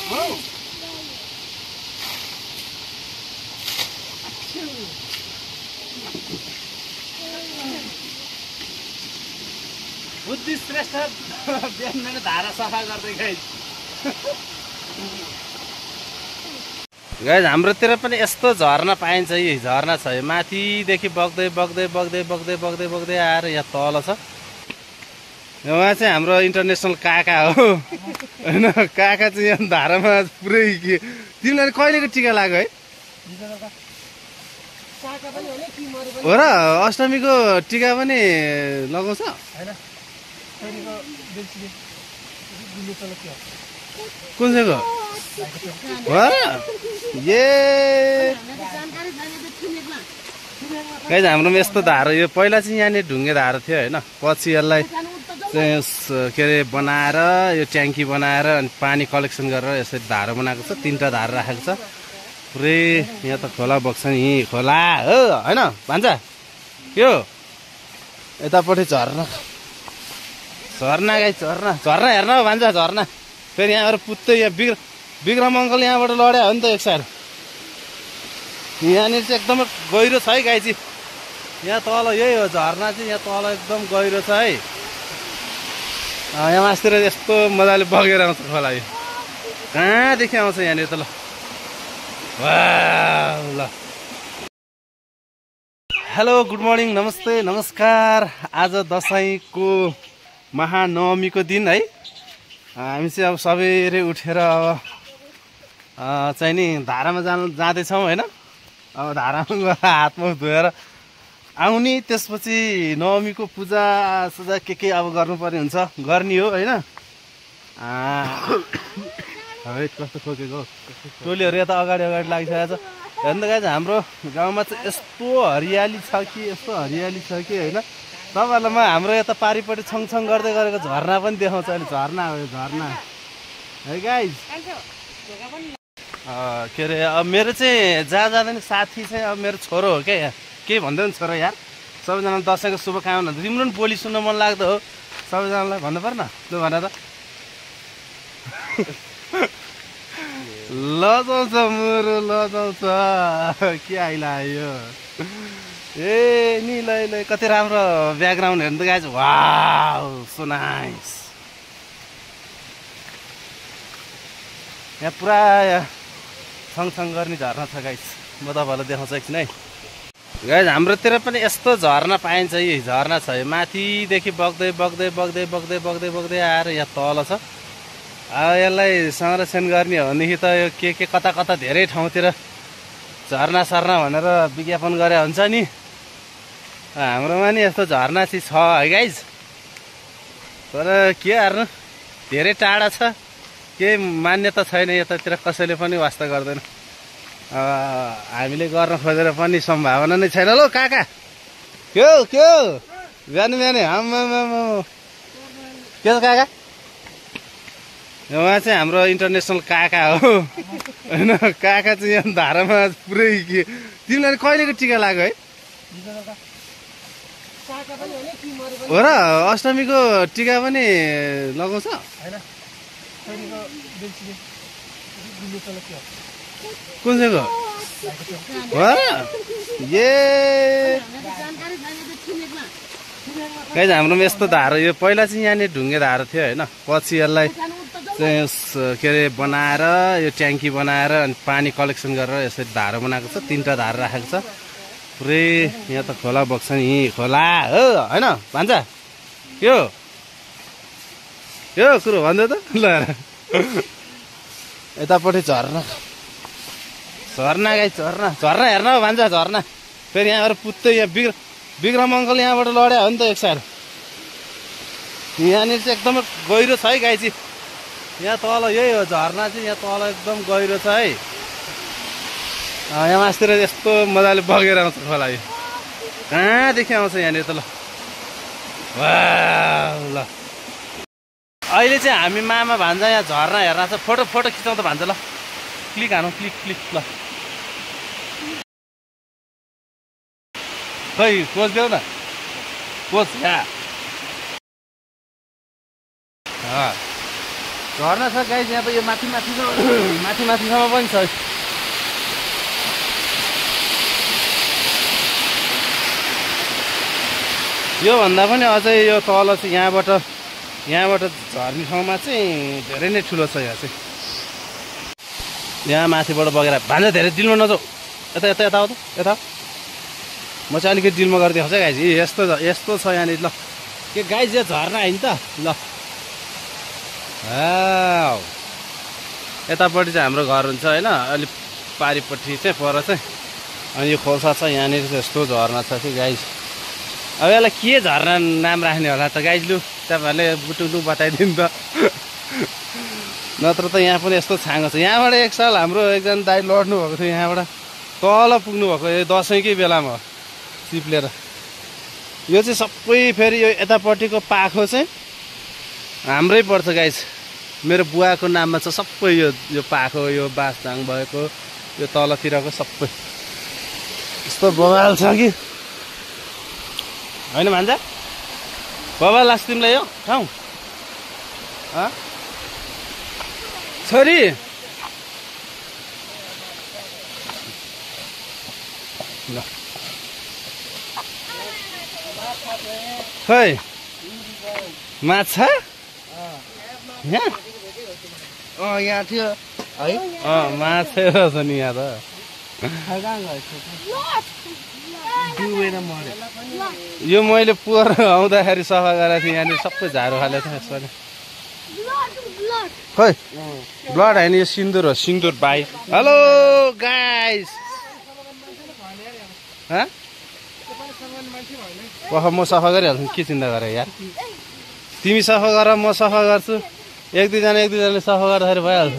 बुद्धि श्रेष्ठ बिहान धारा सफा गर्दै गाइज गाइज हाम्रोतिर पनि यस्तो झर्ना पाइन्छ। यी झर्ना छ, माथिदेखि बग्दै बग्दै बग्दै बग्दै बग्दै बग्दै आएर यहाँ तल छ। उहाँ चाहिँ हाम्रो इन्टरनेसनल काका हो होइन। काका चाहिँ यहाँ धारामा पुरै तिमीलाई कहिलेको टिका लाग्यो है? हो र अष्टमीको टिका पनि लगाउँछ? कुन चाहिँको हो र? गाइज हाम्रोमा यस्तो धारो, यो पहिला चाहिँ यहाँनिर ढुङ्गे धारो थियो होइन। पछि यसलाई चाहिँ के अरे बनाएर यो ट्याङ्की बनाएर अनि पानी कलेक्सन गरेर यसरी धारो बनाएको छ। 3टा धारो राखेको छ पुरै। यहाँ त खोला बग्छ नि, खोला हो होइन भान्जा? यो यतापट्टि झर्ना झर्ना गाइज झर्ना झर्ना हेर्न हो भान्जा झर्ना। फेरि यहाँबाट पुत्तै यहाँ विक्रम अङ्कल यहाँबाट लड्यो हो नि त एक साइड। यहाँनिर चाहिँ एकदमै गहिरो छ है गाइजी। यहाँ तल यही हो झर्ना चाहिँ, यहाँ तल एकदम गहिरो छ है। यहाँ मासतिर यस्तो मजाले बगेर आउँछ खोला। यो कहाँदेखि आउँछ यहाँनिर त? ल ल हेलो गुड मर्निङ नमस्ते नमस्कार। आज दसैँको महानवमीको दिन है। हामी चाहिँ अब सबैले उठेर अब चाहिँ नि धारामा जाँदैछौँ होइन। अब धारामा गएर हात मुख धोएर आउने, त्यसपछि नवमीको पूजा सुजा के अब गर्नुपर्ने हुन्छ, गर्ने हो होइन। कस्तो खोकेको टोलीहरू यता अगाडि अगाडि लागिसकेको छ। हेर्नु त गाइज हाम्रो गाउँमा चाहिँ यस्तो हरियाली छ कि यस्तो हरियाली छ कि होइन। तपाईँहरूलाई म हाम्रो यता पारिपट्टि छङछङ गर्दै गरेको झर्ना पनि देखाउँछ। अहिले झर्ना हो यो झर्ना है गाइज। के अरे अब मेरो चाहिँ जहाँ जाँदा नि साथी चाहिँ अब मेरो छोरो हो क्या। यहाँ केही भन्दैन छोरो यार। सबैजनालाई दसैँको शुभकामना। तिम्रो पनि बोली सुन्न मन लाग्दो हो सबैजनालाई, भन्नु पर्न लु भन त। लजाउँछ मुरो लजाउँछ के आइलायो ए नि ल कति राम्रो ब्याकग्राउन्ड हेर्नु त गाइज। Wow so nice. यहाँ पुरा छङछङ गर्ने झर्ना छ गाइज। म तपाईँहरूलाई देखाउँछु एकछिन है गाइज। हाम्रोतिर पनि यस्तो झर्ना पाइन्छ। यी झर्ना छ, माथिदेखि बग्दै बग्दै बग्दै बग्दै बग्दै बग्दै आएर यहाँ तल छ। अब यसलाई संरक्षण गर्ने हो भनेदेखि त यो के कता कता धेरै ठाउँतिर झर्ना सर्ना भनेर विज्ञापन गरे हुन्छ नि। हाम्रोमा नि यस्तो झर्ना चाहिँ छ है गाइज। तर के गर्नु, धेरै टाढा छ, केही मान्यता छैन यतातिर, कसैले पनि वास्ता गर्दैन। हामीले गर्न खोजेर पनि सम्भावना नै छैन। ल काका के हो बिहान बिहानै आम्मा के छ काका? उहाँ चाहिँ हाम्रो इन्टरनेसनल काका हो होइन। काका चाहिँ यहाँ धारामा पुरै तिमीलाई कहिलेको टिका लाग्यो है? हो र अष्टमीको टिका पनि लगाउँछ? कुन चाहिँको हो र? गाइज हाम्रोमा यस्तो धारो, यो पहिला चाहिँ यहाँनिर ढुङ्गे धारो थियो होइन। पछि यसलाई चाहिँ के अरे बनाएर यो ट्याङ्की बनाएर अनि पानी कलेक्सन गरेर यसरी धारो बनाएको छ। 3टा धारो राखेको छ पुरै। यहाँ त खोला बग्छ नि, खोला हो होइन भान्जा? यो कुरो भन्दै त ल यतापट्टि झर्ना झर्ना गाइज झर्ना झर्ना हेर्न हो भान्जा झर्ना। फेरि यहाँबाट पुत्तै यहाँ विक्रम अङ्कल यहाँबाट लड्यो हो नि त एक साइड। यहाँनिर चाहिँ एकदमै गहिरो छ है गाइजी। यहाँ तल यही हो झर्ना चाहिँ, यहाँ तल एकदम गहिरो छ है। यहाँ मासतिर यस्तो मजाले बगेर आउँछ खोला। यो कहाँदेखि आउँछ यहाँनिर त? ल ल अहिले चाहिँ हामी मामा भान्जा यहाँ झर्ना हेर्न छ। फोटो खिचाउँ त भान्जा। ल क्लिक हानौँ, क्लिक ल। खै कोच देऊ न कोच यहाँ। झर्ना छ गाइस यहाँ त यो माथि माथिसम्म पनि छ यो भन्दा पनि अझै यो तल चाहिँ यहाँबाट झर्ने ठाउँमा चाहिँ धेरै नै ठुलो छ यहाँ चाहिँ यहाँ माथिबाट बगेर भान्जा धेरै डिलमा नजाऊ यता हो त यता म चाहिँ अलिकति डिलमा गरिदिएको छ गाइस यस्तो छ यहाँनिर ल के गाइस यो झर्ना होइन त ल यतापट्टि चाहिँ हाम्रो घर हुन्छ होइन अलिक पारिपट्टि चाहिँ पर चाहिँ अनि यो खोल्सा छ यहाँनिर चाहिँ यस्तो झर्ना छ कि गाइस अब यसलाई के झर्ना नाम राख्ने होला त गाइस लु तपाईँहरूले बुटुटु बताइदिनु त नत्र त यहाँ पनि यस्तो छाँगो छ यहाँबाट एक साल हाम्रो एकजना दाइ लड्नु भएको थियो यहाँबाट तल पुग्नु भएको यो दसैँकै बेलामा चिप्लेर यो चाहिँ सबै फेरि यो यतापट्टिको पाखो चाहिँ हाम्रै पर्छ गाइस मेरो बुवाको नाममा छ सबै यो पाखो यो बासदाङ भएको यो तलतिरको सबै यस्तो बवाल छ कि होइन भान्जा बवाल लाग्छ तिमीलाई यो ठाउँ छोरी ल खै माछा यहाँ यहाँ थियो है माछा रहेछ नि यहाँ त यो मैले पोहोर आउँदाखेरि सफा गरेको थिएँ यहाँनिर सबै झारो हालेको थियो यसरी खै ब्लड होइन यो सिन्दुर हो सिन्दुर भाइ हेलो गाइस म सफा गरिहाल्छु के चिन्ता गर यार तिमी सफा गर म सफा गर्छु एक दुईजनाले सफा गर्दाखेरि भइहाल्छ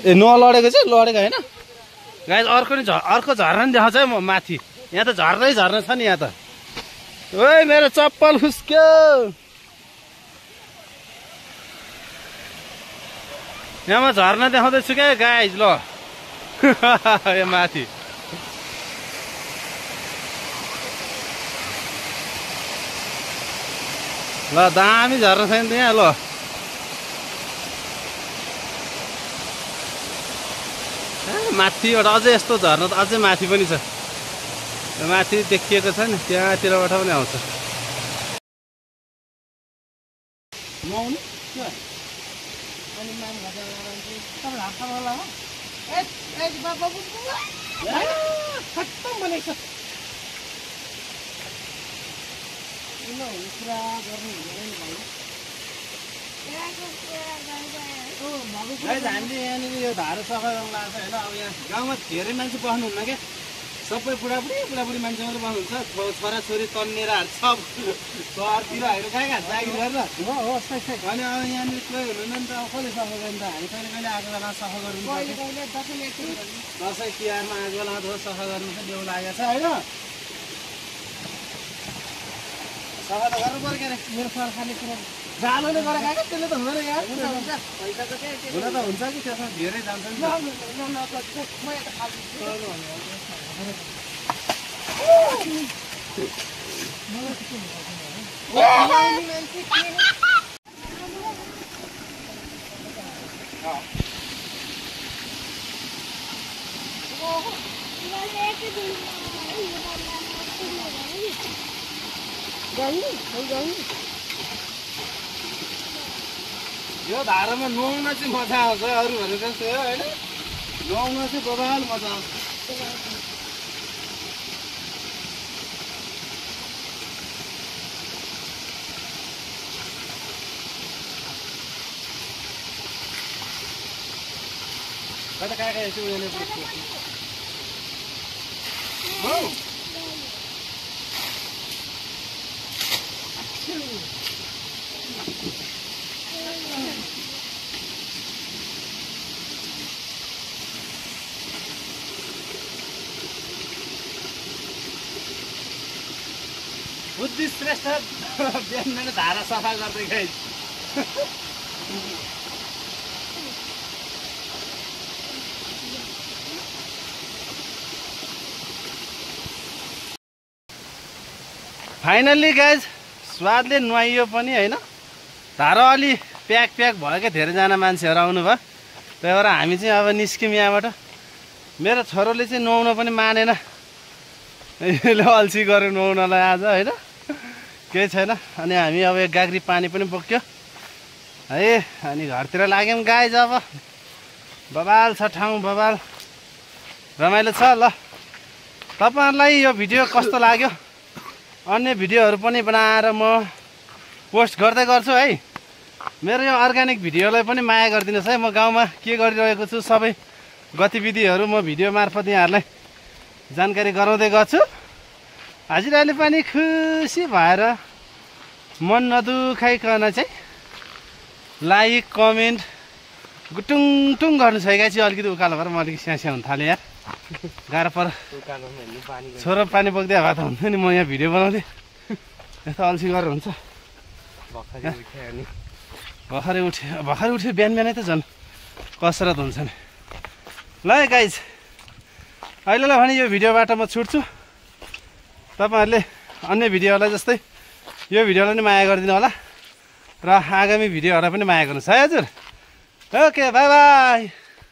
ए नलडेको चाहिँ लडेको होइन गाइस अर्को झर्ना नि देखाउँछ है म माथि यहाँ त झर्नै झर्ना छ नि यहाँ त ओइ मेरो चप्पल फुस्क्यो यहाँ म झर्ना देखाउँदैछु क्या गाइस ल यो माथि ल दामी झर्ना छ नि यहाँ ल माथिबाट अझै यस्तो झर्ना त अझै माथि पनि छ माथि देखिएको छ नि त्यहाँतिरबाट पनि आउँछ हामीले यहाँनिर यो धारो सफा गर्नु लाग्छ होइन अब यहाँ गाउँमा धेरै मान्छे बस्नुहुन्न क्या सबै बुढाबुढी मान्छे मात्रै बस्नुहुन्छ छोराछोरी तन्नेराहरू सब सहरतिरहरू कहाँ कहाँ जागिर गरेर अनि अब यहाँनिर कोही हुनुहुन्न नि त अब कसले सफा गर्नु त हामी कहिले कहिले आएको बेला सफा गर्नु दसैँ तिहारमा आएको बेलामा त सफा गर्नु चाहिँ देउ लागेको छ होइन सफा त गर्नु पर्यो क्या अरे मेरो सरकारले कुरा जालोले गरेको क्या त्यसले त हुँदैन यार हुन त हुन्छ कि त्यसमा धेरै जान्छ नि यो धारामा नुहाउन चाहिँ मजा आउँछ अरूहरू जस्तो हो होइन नुहाउन चाहिँ बबाल मजा आउँछ कता कहाँ कहाँ यसो उयो बुद्धि श्रेष्ठ बिहान धारा सफा गर्दै गाइस फाइनल्ली गाइस स्वादले नुहाइयो पनि होइन धारा अलि प्याक प्याक भयो क्या धेरैजना मान्छेहरू आउनुभयो त्यही भएर हामी चाहिँ अब निस्क्यौँ यहाँबाट मेरो छोरोले चाहिँ नुहाउन पनि मानेन यसले अल्छी गऱ्यो नुहाउनलाई आज होइन केही छैन अनि हामी अब एक गाग्री पानी पनि बोक्यो है अनि घरतिर लाग्यौँ गाइज अब बबाल छ ठाउँ बबाल रमाइलो छ ल तपाईँहरूलाई यो भिडियो कस्तो लाग्यो अन्य भिडियोहरू पनि बनाएर म पोस्ट गर्दै गर्छु है मेरो यो अर्ग्यानिक भिडियोलाई पनि माया गरिदिनुहोस् है म गाउँमा के गरिरहेको छु सबै गतिविधिहरू म भिडियो मार्फत यहाँहरूलाई जानकारी गराउँदै गर्छु हजुरहरूले पनि खुसी भएर मन नदुखाइकन चाहिँ लाइक कमेन्ट गुटुङ टुङ गर्नु छ क्या चाहिँ अलिकति उकालो भएर म अलिकति स्यास्या हुन थालेँ यार गाह्रो पर छोरो पानी बोक्दै भए त हुन्थ्यो नि म यहाँ भिडियो बनाउँथेँ यस्तो अल्छी गरेर हुन्छ भर्खरै उठ्यो बिहान बिहानै त झन् कसरत हुन्छ नि ल गाइज अहिलेलाई भने यो भिडियोबाट म छुट्छु तपाईँहरूले अन्य भिडियोहरूलाई जस्तै यो भिडियोलाई पनि माया गरिदिनु होला र आगामी भिडियोहरूलाई पनि माया गर्नुहोस् है हजुर ओके बाई बाई